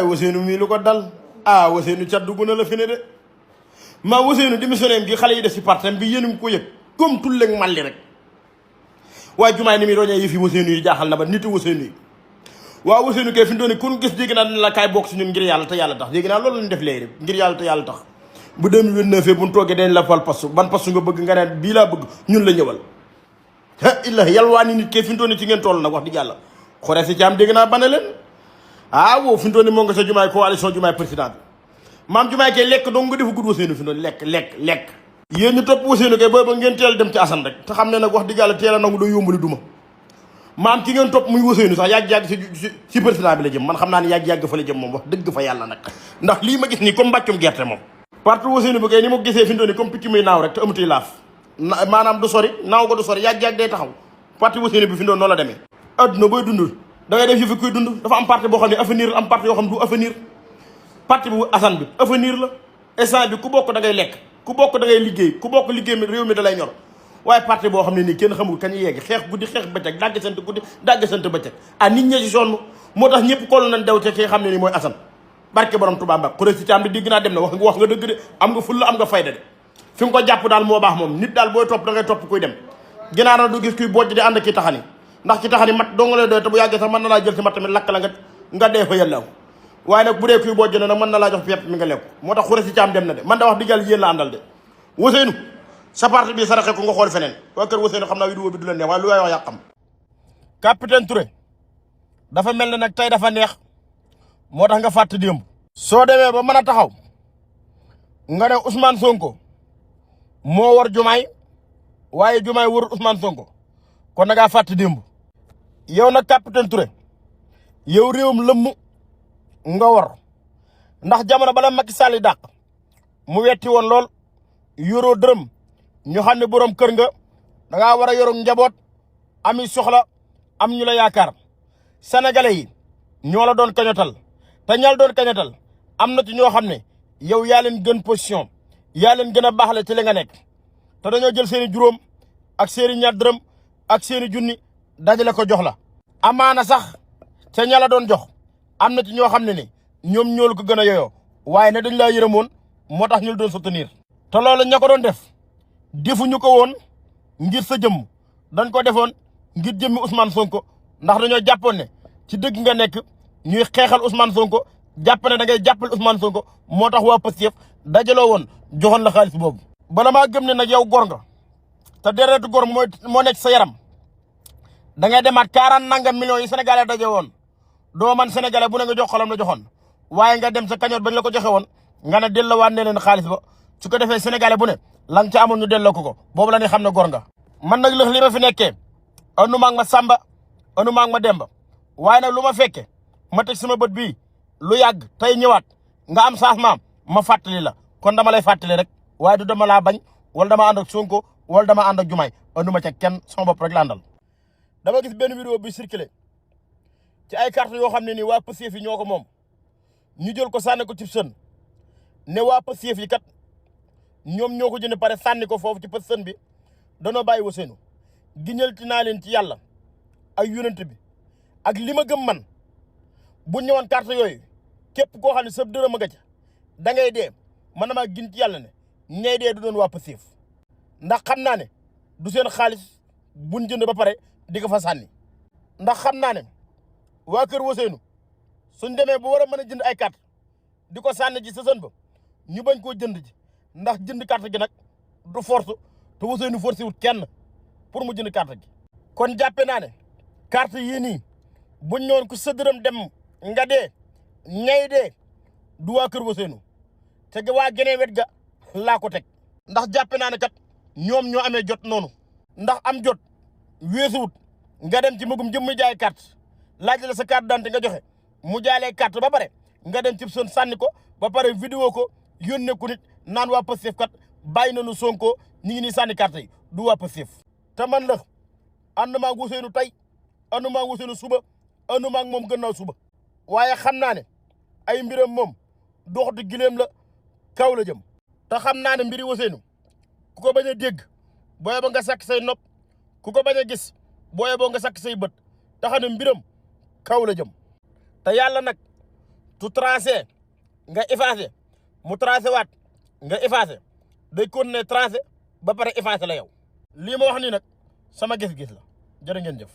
Ousseynou mii lu ko dal Ousseynou cat dugg na la fi ne de maa Ousseynou démissionnaire gi xale yi def si partem bi yéen a ngi ko yëg comme tulleeg malli rek waaye jumaay ni muy roñee yi fi Ousseynou yi jaaxal na ba nit Ousseynou yi waaw Ousseynou kay fi mu doon kun gis dégg naa dina la kaay bokk si ñun ngir yàlla te yàlla tax dégg naa loolu lañ def léegi rek ngir yàlla te yàlla tax bu 2029 bu ñu toogee dañ la fal pastu ban pastu nga bëgg nga ne bii laa bëgg ñun la ñëwal illa yalwaa ni nit kay fi mu doon ci ngeen toll nag wax dëgg yàlla xore si caam dégg naa bane leen wow fi mu doon moo nga sa jumaay coalition jumaay président bi maam jumaay kay lekk dong nga defu gudd Ousseynou fi mu doon lekk yéen ñu topp Ousseynou kay booba ngeen teel dem ci Assane rek te xam ne nag wax dëgg yàlla teel a nangu doo yombali duma maam ki ngeen topp muy Ousseynou sax yàgg-yàgg si président bi la jëm man xam naa ne yàgg-yàgg fa la jëm moom wax dëgg fa yàlla nag ndax lii ma gis nii comme mbàccum gerte moom partout Ousseynou bi kay ni ma gisee fi mu doon nii comme picc muy naaw rek te amutuy laaf maanaam du sori naaw ko du sori yàgg-yàgg day taxaw parti Ousseynou bi fi mu doon noonu la demee adduna booy dund da ngay def yëfi kuy dund dafa am parti boo xam ne avenir la am parti yoo xam ne du avenir parti bu Assane bi avenir la instant bi ku bokk da ngay lekk ku bokk da ngay liggéey ku bokk liggéey mi réew mi da lay ñor waaye parti boo xam ne nii kenn xamul kañ yegg xeex guddi xeex bëccëg dàgg sant guddi dàgg sant bëccëg nit ñi ci sonn moo tax ñëpp kollu nañ dew te ki xam ne nii mooy Assane barke borom Touba Mbak xure si caam di digg naa dem na wax nga dëgg de am nga fulla am nga fayda de fi nga ko jàpp daal moo baax moom nit daal booy topp da ngay topp kuy dem ginaar na du gis kuy bojj di ànd ki taxani ndax ki taxani mat dong lay doy te bu yàggee sax mën na laa jël si mat tamit lakk la nga dee fa yàllaaw waaye nag bu dee kuy bojj na nag mën na laa jox pepp mi nga lekk moo tax xure si caam dem na de man da wax di jàll yéen la àndal de Ousseynou sa parti bi saraxe ko nga xool feneen waa kër Ousseynou xam naa vidéo bi du la neex waaye lu waay wax yaa xam capitaine Touré dafa mel ne nag tey dafa neex moo tax nga fàtte démb soo demee ba mën a taxaw nga ne Ousmane Sonko moo war Jumaay waaye Jumaay warul Ousmane Sonko kon da ngaa fàtte démb yow nag capitaine Touré yow réewum lëmm nga war ndax jamono bala Macky Sall dàq mu wetti woon lool yoroo dërëm ñu xam ne borom kër nga da ngaa war a yorum njaboot ami soxla am ñu la yaakaar sénégalais yi ñoo la doon kañotal te ñal doon kañotal am na ci ñoo xam ne yow yaa leen gën position yaa leen gën a baaxle ci li nga nekk te dañoo jël seeni juróom ak seeni ñaar dërëm ak seeni junni dajale ko jox la amaana sax ca ña la doon jox am na ci ñoo xam ne ni ñoom ñoo la ko gën a yoyoo waaye ne dañ laa yërëmoon moo tax ñu la doon soutenir te loolu ña ko doon def defuñu ko woon ngir sa jëmm dañ ko defoon ngir jëmmi Ousmane Sonko ndax dañoo jàppoon ne ci dëgg nga nekk ñuy xeexal Ousmane Sonko jàpp ne da ngay jàppal Ousmane Sonko moo tax waa Pastef dajaloo woon joxoon la xaalis boobu. bala maa gëm ne nag yow gor nga te deretu gor moo nekk sa yaram da ngay demaat 40 nangam millions yi sénégalais daje woon doo man sénégalais bu ne nga jox xolam la joxoon waaye nga dem sa kañoot bañ la ko joxe woon nga ne delloowaat ne leen xaalis ba su ko defee sénégalais bu ne la nga ca amoon ñu delloo ko boobu la ni xam ne gor nga. man nag li ma fi nekkee anu maag ma Samba anu maag ma Demba waaye nag lu ma fekke ma teg sama bët bii lu yàgg tey ñëwaat nga am changement ma fàttali la kon dama lay fàttali rek waaye du dama laa bañ wala dama ànd ak Sonko wala dama ànd ak Jumaay anu ma ca kenn sama bopp rek la àndal. dama gis benn vidéo bi circulé ci ay carte yoo xam ne nii waa Pastef yi ñoo ko moom ñu jël ko sànni ko ci sën ne waa Pastef yi kat ñoom ñoo ko jënd pare sànni ko foofu ci sën bi danoo bàyyi Ousseynou giñal ci naa leen ci yàlla ay yonent bi ak li ma gëm man bu ñëwoon carte yooyu képp koo xam ne sa dërëm a nga ca da ngay dee man na maa gin ci yàlla ne ñay dee du doon waa Pastef ndax xam naa ne du seen xaalis buñ jënd ba pare di ko fa sànni ndax xam naa ne waa kër Ousseynou suñ demee ba war a mën a jënd ay carte di ko sànni ji sa sën ba ñu bañ koo jënd ji ndax jënd carte gi nag du force te Ousseynou forcé wut kenn pour mu jënd carte gi. kon jàppe naa ne carte yii nii buñ ñëwoon ku sa dërëm dem nga dee ñay dee du waa kër Ousseynou te waa geneen wet ga laa ko teg. ndax jàppe naa ne kat ñoom ñoo amee jot noonu ndax am jot weesuwut nga dem ci magum jëm muy jaay carte laaj la sa carte d'identité nga joxe mu jaalee carte ba pare nga dem ci son sànni ko ba pare vidéo ko yónnee ko nit naan waa Pastef kat bàyyi nañu Sonko ñu ngi nii sànni carte yi du waa Pastef. te man la ànd maa Ousseynou tey ànd maa Ousseynou suba ànd maa moom gannaaw suba waaye xam naa ne ay mbiram moom doxatu gileem la kaw la jëm. te xam naa ne mbiri Ousseynou ku ko bañ a dégg booy ba nga sakk say nopp ku ko bañ a gis booy boo nga sakk say bët te xam ne mbiram kaw la jëm te yàlla nag tu tracé nga effacé mu tracé waat nga effacé day continuer tracé ba pare effacé la yow lii ma wax nii nag sama gis-gis la jërë ngeen jëf